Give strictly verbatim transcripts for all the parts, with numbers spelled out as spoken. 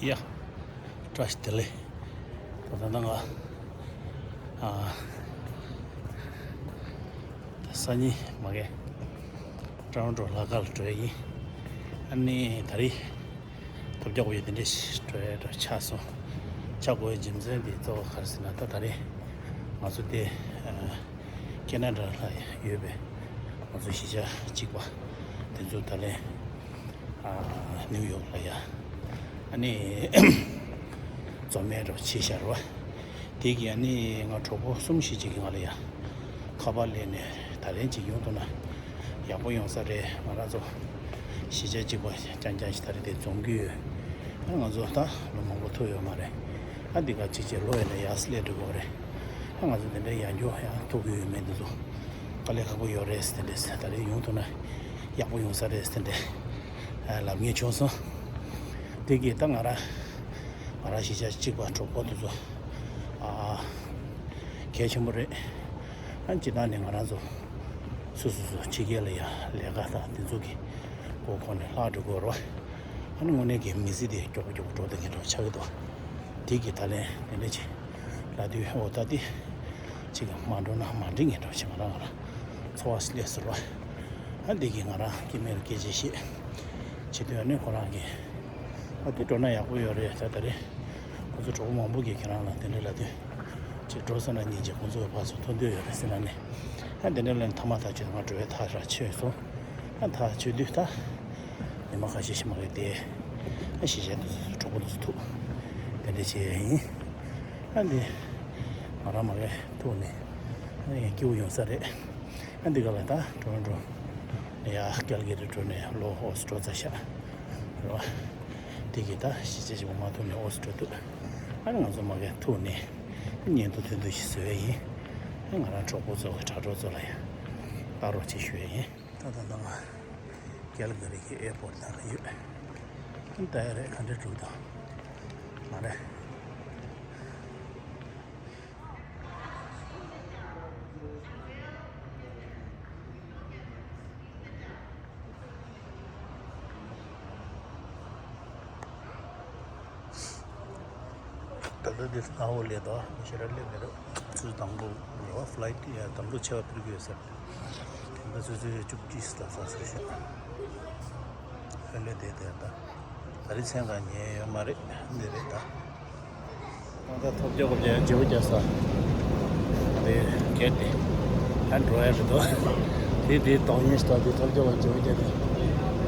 ཡ། བཀྲ་ཤིས་བདེ་ལེགས། ད་ད་ང་ཨ་སང་ཉིན་མ་གི་ཀྲོ་རོན་ཀྲོ་ལ་ཁ་ལ་འགྲོ་ཡ་ཡིན། ཨ་ནི་ད་རེས་ཐོབ་རྒྱག་པའི་དེ་འདྲས་འགྲོ་ཡ་འགྲོ་ཆགས་སོང་། ཆགས་དགོས་ཡ་རྒྱུ་མཚན་དེ་གཙོ་བོ་ག་རེ་ཟེར་ན། ད་ད་རེས་ང་ཚོ་དེ་ཨ་ཁེ་ན་ཌ་ལ་ཡོད་པའི་ང་ཚོ་གཞིས་ཆགས་གཅིག་པ་དེ་ཚོ་ད་ལན་ཨ་ནིའུ་ཡོག་ལ་ཡ་ཨ་ནི་འཛོམས་ཡ་འདྲ་བྱས་ཤག་རེད་བ། དེ་གི་ཨ་ནི་ང་གྲོགས་པོ་གསུམ་བཞི་ཅིག་གིས་ང་ལ་ཡ་ཁ་པར་སླེབས་ནས་ད་ལན་ཅིག་ཡོང་ཐུབ་ན་ཡག་པོ་ཡོང་ས་རེད། ང་རང་ཚོ་གཞིས་ཆགས་གཅིག་པ་རྐྱང་རྐྱང་ཞིག་ད་རེས་དེ་འཛོམས་ཀྱི་ཡོད། ཨ་ང་ཚོ་ད་ལོ་མང་པོ་ཐུག་ཡོད་མ་རེད། ཨ་འདི་ག་ཅིག་ཅིག་ལོ་ཡིན་ན་ཡར་སླེབས་འགྲོ་གི་རེད། ཨ་ང་ཚོ་དེ་འདྲའི་ཡང་སྐྱོ་ཡང་ཐུག་གི་ཡོད་མེད་འདི་ཚོ་དཀའ་ལས་ཁག་པོ་ཡོད་རེད་ཟེར་དེ་འདྲས་ད་རེས་ཡོང་ཐུབ་ན་ཡག་པོ་ཡོང་ས་རེད་ཟེར་དེ་འདྲས་ལབ་མཁན་བྱུང་སོང་། དེ་གིས་ད་ང་རང་ང་རང་གཞིས་ཆགས་གཅིག་པ་གྲོགས་པོ་དེ་ཚོ་ཨ་གལ་ཆེན་པོ་རེད། ཨ་སྤྱིར་བཏང་ནས་ང་རང་ཚོ་སོ་སོ་སོ་ཕྱི་རྒྱལ་ལ་ཡ་ལས་ཀ་དང་དེ་ཚོ་གི་སྒོ་ཁོ་ནས་ལྷག་འགྲོ་དགོས་རེད་བ། ཨ་ནི་དངོས་གནས་ཀྱི་མི་ཚེ་དེ་མགྱོགས་པོ་མགྱོགས་པོ་འགྲོ་བསྡད་མཁན་འདྲ་བོ་ཆགས་ཀྱི་འདུག་དེ་གི་ད་ལན་དེ་འདྲ་ཅིག་ལབ་དུས་ཨོ་ད་དེ་ཅིག་མ་འགྲོ་ན་མ་འགྲིག་མཁན་འདྲ་བོ་ཅིག་ང་རང་ང་རང་ཚོར་བ་སླེབས་སོང་བ། ཨ་འདི་གི་ང་རང་སྐྱེ་དམན་ལ་སྐད་ཆ་བཤད་བྱེད་དུས་ཨ་ནི་ཁོ་རང་གིས་ཨ་དེ་འགྲོ་ན་ཡག་པོ་ཡོད་རེད། ད་ད་རེད་ཁོ་ཚོ་གྲོགས་པོ་མང་པོ་གིས་ཁྱེད་རང་ལ་དེ་འདྲ་ལབ་དུས་ཅིག་འགྲོ་ས་ན་ཉིན་གཅིག་ཁོ་ཚོ་གི་ཕར་ཚུར་ཐུག་འདོད་ཡོད་རེད་ཟེར་ན་ནི། ཨ་དེ་འདྲ་ལབ་ནས་མཐའ་མ་ཐག་ཆོད་ང་འགྲོ་བའི་ཐག་རང་ཆོད་སོང་། ཨ་ཐག་ཆོད་དུས་ད། ཉི་མ་ཁ་ཤས་ཤིག་མ་གི་དེ་ཨ་གཞིས་ཆགས་དེ་ཚོ་གྲོགས་པོ་དེ་ཚོ་ཐུག་དེ་འདྲ་བྱས་ཡིན། ཨ་འདི་ང་རང་མ་གི་ཐུག་ནས་ཨ་ཡང་སྐྱིད་པོ་ཡོང་ས་རེད། ཨ་འདི་ག་ལ་ད་ཀྲོ་རོན་ཀྲོ་ནས་ཡ་ཀལ་ག་རི་འགྲོ་ནས་ལོ་ཨོ་སི་འགྲོ་ཚར་ཤག་རེད་བ། དེ་གི་ད་གཞིས་ཆགས་ཞིག་མ་ཐུག་ནས་ཨོ་སི་འགྲོ་འདུག་ཨ་ནི་ང་ཚོ་མ་གི་ཐུག་ནས་བརྙན་ཐུང་ཐུང་ཐུང་ཞིག་བཟོ་ཡ་ཡིན། ཨ་ང་རང་གྲོགས་པོ་ཚོ་གི་དྲ་གྲོགས་ཚོ་ལ་ཡ་ལྟ་རོགས་བྱེད་ཞུ་ཡ་ཡིན། ད་ད་ད་ང་ཀལ་ག་རི་གི་ཨེར་པོར་ནང་ལ་ཡོད། ད་ཡ་རེད་ག་འདྲ་འགྲོ་དང་མ་རེད། ད་ལྟ་འདིར་སྣང་བ་ལས་དང་མི་ཤེས་ར་སླེབས་མི་འདུག་ཚུལ་དང་པོ་ཡོད་ཕ་ལའི་ཊི་ཡ་དང་པོ་ཆེ་བ་ཕུལ་གྱི་ཡོད་ཟེར། ད་ལྟ་ཚོད་ཚོད་བཅུ་གཅིག་ལ་ས་ཟེར་ཤག་ཧོན་ལེ་དེ་དེ་ད་ད་རེས་མཚན་གང་ཉལ་ཡོད་མ་རེད། འདི་རེད་ད། ད་ཐོབ་རྒྱག་གོ་རྒྱག་བརྗེ་པོ་རྒྱག་ས། དེ་གལ་ཏེ་ད་འགྲོ་ཡ་རེད་དོ། དེ་དེ་གཏོང་ཡིན་ཞིག་ད་དེ་ཐོབ་རྒྱག་གོ་རྒྱག་བརྗེ་པོ་རྒྱག་དེ།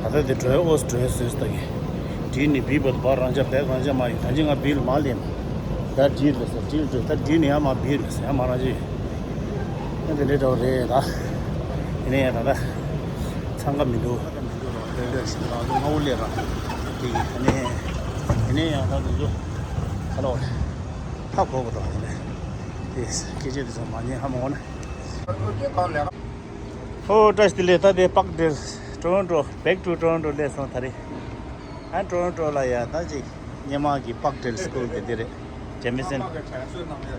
ད་ལྟ་དེ་འགྲོ་ཡ་ཨོ་སི་འགྲོ་ཡ་བཟོས་ས་ད་གི། ཌི་ནི་བི་བར་བ་རང་ཅག་བེག་རང་ཅག་མ་ཡོད། ད་ཅི་ང་བི་ལ་མ་ལེན། ད་ཌི་ལ་ས་ཌི་ལ་འགྲོ་ད་ཌི་ནི་ཡ་མ་བི་ལ་ས་ཡ་མ་རང་ཅི་ཡོད། ད་དེ་འདྲའི་འདྲ་བོ་རེད་ད། དེ་ནས་ཡ་ད་ད་འཚང་ཁ་མི་འདུག་ལོས་ལོས་ཤིག་རང་ཚོ་ལྔ་བོ་ལས་རང་དེ་གི་དེ་ནས་དེ་ནས་ཡང་ད་དུང་ཚོ་ཁ་ལོ་ཧ་གོ་གོ་དང་དེ་ནས་དེ་སྐད་ཆ་དེ་ཚོ་མ་ཉན་ཧ་མ་གོ་ན། ཧོ་བཀྲ་ཤིས་བདེ་ལེགས། ད་དེ་པག་ཌེལ་ཊོ་རོན་ཊོ་back to Toronto སླེབས་སོང་ད་རེས། ཨ་ཊོ་རོན་ཊོ་ལ་ཡ་ད་ཅིག་སྔོན་མ་གི་པག་ཌེལ་སི་ཀུལ་དེ་དེ་རེད། ཇེ་མི་སན།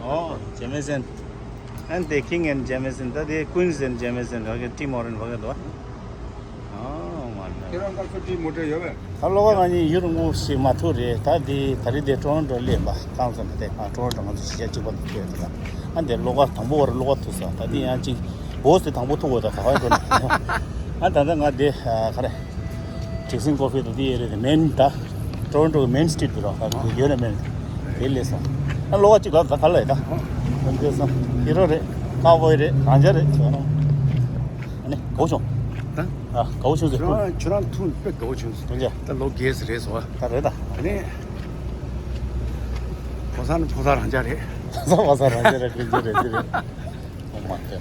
ཨོ་ཇེ་མི་སན། ཨན་དེ་King and Jamieson ད་དེ་Queens and Jamieson བ་གི་ཊིམ་ཧོ་ཊེལ་བ་གི་འདུག་ཨོ་མ་ཁྱེད་རང་ད་ཚོ་ཊིམ་མོ་ཊ་ཡོད་པས། ད་ལོ་ག་ང་གཉིས་ཡུལ་ངོ་ཞིག་མ་ཐུག་རེད། ད་དེ་ད་རེས་དེ་ཊོ་རོན་ཊོ་སླེབས་པ་གང་ཙམ་དེ་ང་ཊོ་རོན་ཊོ་ང་ཚོ་གཞིས་ཆགས་གཅིག་པ་དུ་ཐུག་ཡོད་དེ། ཨན་དེ་ལོ་ག་དང་པོ་བར་ལོ་ག་ཐུག་ས་ད་དེ་ཡང་གཅིག་བོ་སི་དེ་དང་པོ་ཐུག་བ་ད་ག་བ་འགྲོ་ན། ཨ་ད་ལྟ་ང་དེ་ག་རེ། ཇེག་སན་ཀོ་ཕི་དང་དེ་ཡེ་རེད་དེ་མེན་ད། ཊོ་རོན་ཊོ་གི་མེན་སི་ཊི་རིཊ་དུ་རོགས་ད་ཡོད་ན་མེན། དེ་ལས་སོང་། ཨ་ལོ་ག་གཅིག་ག་ག་ལ་ཡི་ད། ཨ་དེ་སོང་ཧི་རོ་རེད། ཀའོ་བོའི་རེད། རང་ཅག་རེད་ཟེར་རོ། ཨ་ནི་གའུ་ཆུང་། ད། ཨ་གའུ་ཆུང་ཟེར་ཁུ། ཁྱོད་རང་དཔེ་དགའ་བོ་བྱུང་སོང་། ད་ལོ་རྒས་རེད་སོ། ད་རེད་ད། ཨ་ནི། ཕོ་གསར་ནི་ཕོ་གསར་རང་ཅག་རེད། ཕོ་གསར་ཕོ་གསར་རང་ཅག་རེད། དེ་རེད་དེ་རེད། ཨོ་མ་ཏེ།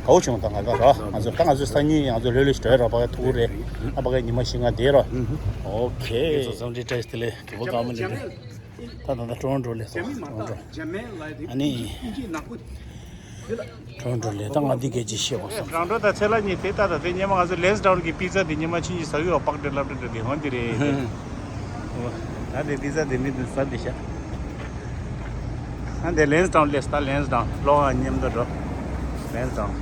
གའུ་ཆུང་ད་ང་ད་ར། ང་ཚོ་ད་ང་ཚོ་སང་ཉིན་ང་ཚོ་ལོས་ལོས་ཞིག་འགྲོ་ཡ་ར་བ་ག་ཐུག་རེད། ཨ་བ་ག་ཉི་མ་བཞི་ལྔ་བསྡད་ར། ཨོ་ཁེ། ཚོ་བསམ་འདྲི་བཀྲ་ཤིས་བདེ་ལེགས་གུས་པ་དགའ་མོ་འདི་འདྲ། ད་ད་ད་ཊོ་རོན་ཊོ་ལས་སོང་ཊོ་རོན་ཊོ། ཨ་ནི། ཊོ་རོན་ཊོ་ལས་ད་ང་འདི་སྐད་ཅིག་བཤད་དགོས་སོང་། རང་འགྲོ་དང་ཚེ་ལ་གཉིས་དེ་ལྟ་དང་དེ་སྙེ་མ་ང་ཚོ་ལེན་སི་ཌའུན་གི་པི་ཛ་དེ་སྙེ་མ་ཆུན་གྱིས་ཟ་གི་ཡོད་པག་དེ་ལབ་དེ་དེ་ཧོན་དེ་རེད། ད་དེ་པི་ཛ་དེ་མི་དུ་ཟ་དེ་ཤ། ཨ་དེ་ལེན་སི་ཌའུན་ལེས་ད་ལེན་སི་ཌའུན་ལོ་ག་མཉམ་དུ་འགྲོ། ལེན་སི་ཌའུན།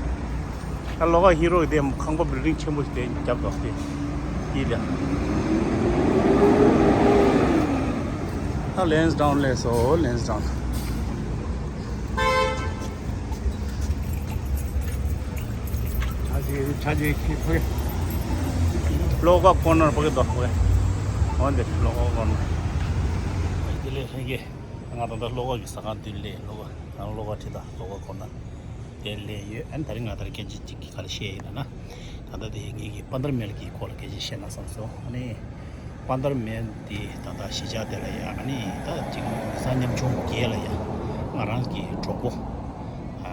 ད་ལོ་ག་ཧི་རོ་གི་དེ་ཁང་པ་བིལ་ཌིང་ཆེན་པོ་ཞིག་དེ་རྒྱབ་འགྲོ་དེ། ཡིད་ལ། Lansdowne ལས་སོ། Lansdowne. ཆ་ཅིག་ཆ་ཅིག་ཕ་གི། བློ་དགའ་ཀོར་ནར་ཕ་གི་དོ་ཕ་གི། འོན་ཏེ་བློ་དགའ་ཀོར་ནར། དེ་ལས་ལྷན་རྒྱས། ང་ད་ལྟ་བློ་དགའ་གི་ཟ་ཁང་མདུན་ལས་བློ་དགའ་ང་བློ་དགའ་ཁྲི་དང་བློ་དགའ་ཀོར་ནར། དེ་ལས་ཡོད། ཨ་ནི་ད་རིང་ང་ད་རིང་སྐད་ཆ་གཅིག་གི་ག་རེ་བཤད་ཡིན་ན་ན། ད་ལྟ་དེ་ངེད་ཀྱི་པན་དར་མེལ་གྱི་སྐོར་ལ་སྐད་ཆ་བཤད་ན་བསམ་སོང་། ཨ་ནི། པན་དར་མེལ་དེ་ད་ལྟ་གཞིས་ཆགས་དེ་ལ་ཡ། ཨ་ནི་ད་ཅིག་མི་ཚང་ཉམ་ཆུང་བརྒྱད་ལ་ཡ། ང་རང་གི་གྲོགས་པོ། ཨ་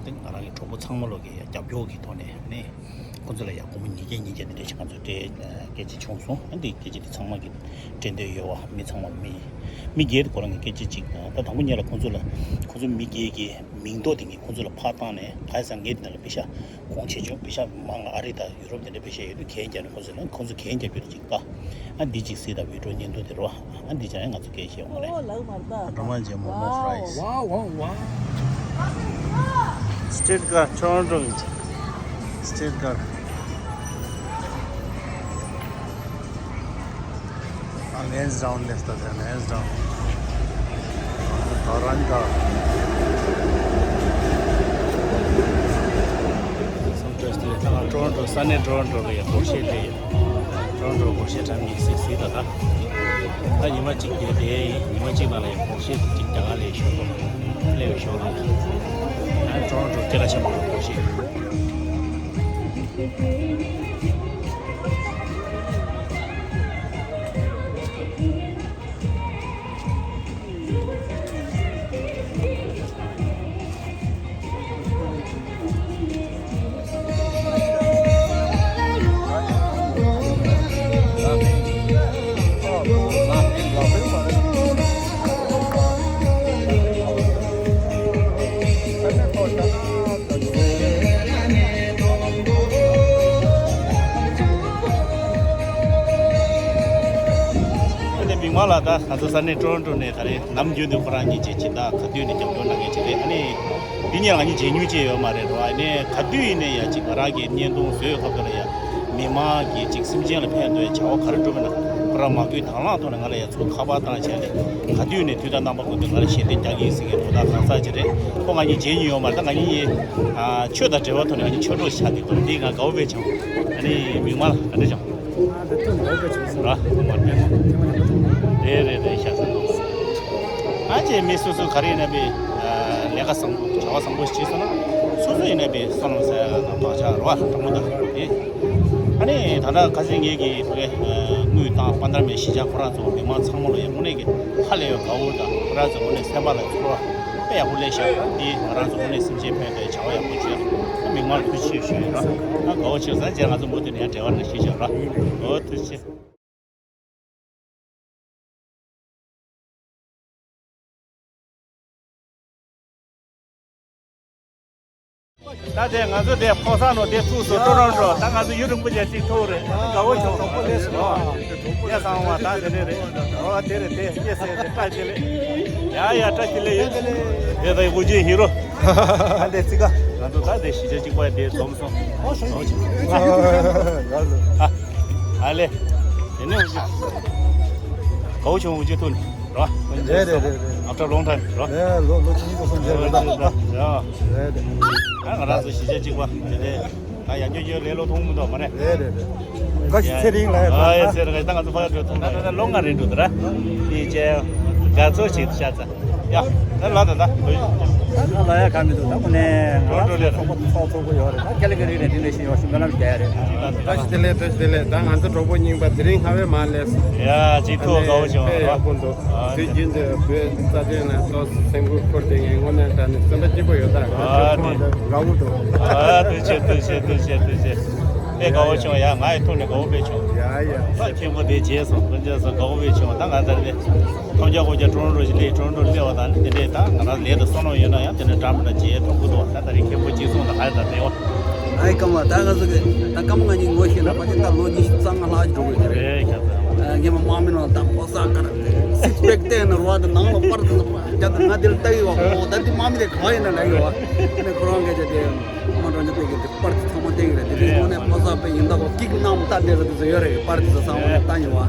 དེ་ང་རང་གི་གྲོགས་པོ་ཚང་མ་ལོ་གི་ཡ་རྒྱབ་སྐྱོར་གྱི་ཐོག་ནས། ཨ་ནི་ཁོང་ཚོ་ལ་ཡ་སྒོར་མོ་ཉིས་བརྒྱ་ཉིས་བརྒྱ་དེ་འདྲ་ཞིག་ང་ཚོ་སྤྲད་སྐད་ཆ་བྱུང་སོང་། ཨ་འདི་སྐད་ཆ་དེ་ཚང་མ་གི་འགྲན་བསྡུར་ཡོད་བ། མི་ཚང་མ་མི་མི་སྒེར་དེ་ཁོ་རང་གི་སྐད་ཆ་གཅིག་ད་དང་པོ་ཉིད་ལ་ཁོང་ཚོ་ལ་ཁོང་ཚོ་མི་སྒེར་གྱི་མིང་ཐོ་དེ་ངས་ཁོང་ཚོ་ལ་ཕར་བཏང་ནས། ག་རེ་ཟེར་ངས་འདི་ནང་ལ་པེ་ཤ་གོང་ཆེ་ཆུང་པེ་ཤ་མང་ང་ཨ་རི་དང་ཡུ་རོབ་དེ་འདྲ་པེ་ཤ་ཡོད་དུས་གན་རྒྱབ་ནས་ཁོང་ཚོ་ལ་ཁོང་ཚོ་གན་རྒྱབ་རྒྱུ་དེ་གཅིག་པ། ཨ་འདི་གཅིག་གཟིགས་དང་། བི་ཌིའོ་བརྙན་ཐུང་དེ་རོ། ཨ་འདི་ཅང་ཡང་ང་ཚོ་སྐད་བཤད་འོང་རེད། ཨོ་ལགས་མར་ད། ཨ་ཀྲོ་མ་ཇེ་མོ་མོ་ཕ་རའི་སི། ཝའོ་ཝའོ་ཝའོ། སི་ཊི་རི་ཊི་ཀར། ཊོ་རོན་ཊོ་གི་སི་ཊི་རི་ཊི་ཀར། ཨ་ལེན་སི་ཌའུན་ལེན་སི་ད་ལེན་སི་ཌའུན། ད་རང་ག་སོང་ཏོས་ཏེ་ད་ང་ཊོ་རོན་ཊོ་ས་གནས་ཊོ་རོན་ཊོ་གི་ཡ་སྒོར་གཞས་དེ་ཡ། ཊོ་རོན་ཊོ་སྒོར་གཞས་གྲངས་ཉི་ཤུ་ཟིག་ད་ད། ད་ཉི་མ་གཅིག་དེ་དེ་ཉི་མ་གཅིག་ནང་ལ་ཡ་སྒོར་གཞས་དེ་གཅིག་རྒྱ་གར་ལ་ཡ་ཤོར་ལ། སླེབས་ཤོར་ལ། ད་ཊོ་རོན་ཊོ་སྐད་གྲགས་ཆེན་པོ་སྒོར་གཞས། ཨ་ནི་མིག་དམར་ལགས། ད་ང་ཚོ་ས་གནས་ཊོ་རོན་ཊོ་ནས་ད་རེས་ནམ་རྒྱུན་དུ་ཁོ་རང་གཉིས་ཀྱིས་ཇི་ལྟར་ག་དུས་ནས་རྒྱབ་སྐྱོར་གནང་མཁན་ཅིག་རེད། ཨ་ནི་འདི་ཉིད་ང་གཉིས་མཇལ་མྱོང་ཅིག་ཡོད་མ་རེད་རོ། ཨ་ནི་ག་དུས་ཡིན་ནའི་ཡ་ཅིག་ང་རང་གི་བརྙན་ཐུང་བཟོས་ཡོད་སྐབས་དེ་ལ་ཡ། མི་མང་གིས་ཅིག་སེམས་ཅན་ལ་ཕན་ཐོགས་བྱ་བ་ག་རེ་སྒྲུབ་ན་ཁོ་རང་མ་བསྐུལ་དང་བླངས་ཐོག་ནས་ང་ལ་ཡ་ཚུར་ཁ་པར་བཏང་བྱས་ནས། ག་དུས་ནས་དུས་དང་རྣམ་པ་ཀུན་ཏུ་ང་ལ་ཞལ་འདེབས་རྒྱག་གི་ཡིན་ཟེར་མཁན་དོ་བདག་གང་ཟག་ཅིག་རེད། ཁོ་ང་གཉིས་མཇལ་མྱོང་ཡོད་མ་རེད། ད་ང་གཉིས་ཆོས་དང་འབྲེལ་བ་ཐོག་ནས་ང་གཉིས་ཆོས་གྲོགས་ཆགས་ཀྱི་འདུག་འདི་ང་དགའ་བོ་དཔེ་བྱུང་། ཨ་ནི་མིག་དམར་ལགས་ག་འདྲ་བྱུང་། ཨ་འདི་ཐུགས་ནས་དཔེ་བྱུང་སོང་། ར་དེ་མ་རེད། རེད་རེད་རེད། ཤ་ཚ་འདུག་ཨ་ཅེ་མི་སོ་སོ་ག་རེ་ཡིན་ན་པའི་ལས་ཀ་བཟང་པོ་བྱ་བ་བཟང་པོ་ཞིག་བྱས་སོང་ན། སོ་སོ་ཡིན་ན་པའི་བསོད་ནམས་ཟེར་ཡ་དང་བག་ཆགས་རེད་བ། དྲང་པོ་དང་དེ། ཨ་ནི་ད་ལྟ་ཁ་སང་ངེད་ཀྱི་ཕ་གི་དངུལ་བཏང་པ་འདྲ་མེད་གཞིས་ཆགས་ཁོ་རང་ཚོ་མི་མང་ཚང་མ་ལ་ཡང་དངོས་གནས་ཀྱི་ཧ་ལས་པའི་དགའ་བོ་དང་། ཁོ་རང་ཚོ་དངོས་གནས་སེམས་པ་ལ་ཚོར་བ་དཔེ་ཡག་པོ་སླེབས་ཤག་འདི་ང་རང་ཚོ་དངོས་གནས་སེམས་ཅན་ཕན་ཐོགས་བྱ་བ་ཡག་པོ་བྱས། ཨ་མི་མང་ལ་ཐུགས་རྗེ་ཆེ་ཞུ་ཡོད་ར། ཨ་དགའ་བོ་བྱས་ཙང་རྗེས་ང་ཚོ་མུ་མཐུད་ནས་ཡང་འབྲེལ་བ་ནང་བཞིན་བྱས་ར། ཨོ་ཐུགས་རྗེ་ཆེ། ད་དེ་ང་ཚོ་དེ་ཕོ་གསར་ནོ་དེ་ཐུག་སོ་ཊོ་རོན་ཊོ། ད་ང་ཚོ་ཡུན་རིང་པོ་ཅིག་ཅིག་ཐུག་རེད། དགའ་བོ་བྱུང་། ཨོ་དེ་རེད་དེ་སྐྱེས་ཟེར་དེ་བཀྲ་ཤིས་བདེ་ལེགས། ཡ་ཡ་བཀྲ་ཤིས་བདེ་ལེགས་ཡོད། དེ་ད་ཡི་གུ་ཅི་ཧི་རོ། ད་དེ་ཙི་ག་ང་ཚོ་ད་དེ་གཞིས་ཆགས་གཅིག་པ་དེ་འཛོམས་སོང་། ཨོ་ཞོ་ཡི་ཅི་ཨ་ལེ། དེ་ནས་འུ་ཅི་དགའ་བོ་བྱུང་། འུ་ཅི་ཐུག་ནས། རོ། རེད་རེད་རེད་རེད། After long time རོ། རེད། ལོ་ལོ་གཅིག་གཉིས་ཀྱི་སོང་མཇལ་རེད་ད། རེད་རེད། ཨ་ང་རང་ཚོ་གཞིས་ཆགས་གཅིག་པ་དེ་ནས་ད་ཡང་ཉོ་ཉོ་ལས་ལོ་ཐུང་མི་འདུག་མ་རེད། རེད་རེད་རེད། འགའ་ཞིག་ཚེ་རིང་ལ་ཡ། ཨ་ཡ་ཚེ་རིང་ལ་ད་ང་ཚོ་ཕ་ག་འགྲོ་ཐུང་ད་ད་ལོ་ལྔ་རེད་འགྲོ་ད་ར། དེ་བྱས་དགའ་ཚོར་ཞིག་ཤར་ཚ། ཡ། ད་ལ་ད་ད། ད་ལ་ཡ་ག་མི་འདུག་ད་མ་ནས་ང་རང་ཚོ་ཚོགས་པ་ཚོགས་ཚོགས་པ་ཡོད་རེད། ད་ཀེ་ལི་ཀེ་རི་ནས་དེ་འདྲ་ཞིག་ཡོད་ཞིག་སྨོན་ལམ་རྒྱག་ཡ་རེད། བཀྲ་ཤིས་བདེ་ལེགས། བཀྲ་ཤིས་བདེ་ལེགས། ད་ང་ཚོ་གྲོགས་པོ་རྙིང་པ་དེ་རིང་ཧ་བའི་མ་ལས། ཡ་ཅིག་ཐུག་དགའ་བོ་བྱུང་། དཔེ་ཡག་པོ་འདུག་ཨ་དུས་རྒྱུན་དུ་བོད་རྩ་དོན་ལ་ཏོག་སེམས་ཁུར་འཁོར་བསྡད་མཁན་དངོས་གནས་དྲང་གནས་སེམས་པ་སྐྱིད་པོ་ཡོད། ད་ང་ཨ་ཚོ་དེ་ཚང་མ་དགའ་བོ་འདུག་ཨ་ཐུགས་རྗེ་ཆེ། ཐུགས་རྗེ་ཆེ། ཐུགས་རྗེ་ཆེ། ཐུགས་རྗེ་ཆེ། དཔེ་དགའ་བོ་བྱུང་། ཡ་ང་ཡི་ཐུགས་ནས་དགའ་བོ་དཔེ་བྱུང་། ཡ་ཡ། ད་མཁན་པོ་དེ་རྗེས་སུ་དཀོན་མཆོག་གསུམ་དགའ་བོ་དཔེ་བྱུང་། ད་ང་ད་རེ་ཐོབ་རྒྱ་ཁོག་རྒྱ་ཊོ་རོན་ཊོ་ཞིག་སླེབས། ཊོ་རོན་ཊོ་སླེབས་པ་དང་དེ་འདྲས་ད་ང་རང་ལས་དང་བསོད་ནམས་ཡོད་ན་ཡང་དེ་འདྲས་འདྲ་མི་འདྲ་བྱེད་ཐུབ་ཀྱི་འདུག་ད་ད་རེ་མཁན་པོ་གཅིག་གསུང་དང་ཧ་ད་དེ་བ། ཨའི་སྐར་མ་ད་ང་ཚོ་གི་ད་སྐར་མ་ང་གཉིས་ངོ་ཤེས་ན་ཕལ་ཆེར་ད་ལོ་ཉི་ཤུ་རྩ་ལྔ་ལྷག་ཅིག་འགྲོ་གི་རེད། རེད་ཁྱབ་ད། ངས་མ་དམག་མི་ནང་ད་ཕོ་གསར་དཀར་སིག་སི་པེག་བལྟས་ན་རོ། ད་ནང་ལ་པར་དེ་ཚོ་རྒྱ་ད་ང་དེར་ལྟ་ཡི་བ། ཨོ་ད་འདི་དམག་མི་དེ་ག་བ་ཡིན་ན་ལབ་ཡི་བ། ནས་ཁོ་རང་སྐད་ཆ་དེ་མ་འགྲོ་ཉེ་དེ་གི་དེ་པར་དེ་ཚང་མ་བལྟས་ཡི་རེད། དེ་དེ་ངོ་ནས་ཕོ་གསར་པའི་ཡིན་ད་གོ་ཀིག་གནང་ད་དེ་ལ་དེ་ཚོ་ཡོད་རེད། པར་དེ་ཚོ་ཚང་མ་ནས་ལྟ་ཡི་བ།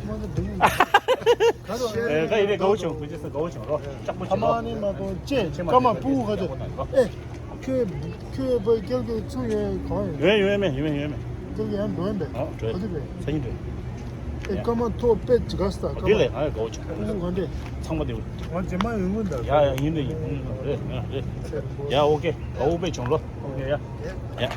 ཅིག་མ་ཟེར་འདུག་ག་རེ། ཨེ་ད་ཡིན་རེད། དགའ་བོ་བྱུང་། ཐུགས་རྗེ་ཆེ། དགའ་བོ་བྱུང་རོ། ལྕགས་པོ་ཕ་མ་ནི་མ་གཏོགས་ཅེས་ཀ་མ་སྤུ་གུ་ག་ཚོད། ཨེ་ཁྱོད་ཁྱོད་པ་སྐྱེལ་གྱི་ཚུ་ཡོད་གང་ཡོད། ཡོད་ཡོད་མེད་ཡོད་མེད་ཡོད་མེད། སྐྱེལ་གྱི་ཡང་འགྲོ་ཡིན་པས། ཨ་འགྲོ་ག་ཚོད་པས། ས་ཡིན་འགྲོ། ཨེ་ཀ་མ་ཐོ་པེ་ཅི་ག་སྟ་ཀ་དེ་ལས་མ་ང་གོ་ཆོག་ཀུ་གུ་ག་འདྲེ། ཚང་མ་དེ། ང་རྗེས་མ་ཡོང་གི་འདུག་ཡ་ཡ་ཡིན་དེ་ཡིན་རེད་ཡ་རེད། ཡ་ཨོ་ཀེ་ཨོ་པེ་ཆུང་ལོ། ཨོ་ཀེ་ཡ་ཡ།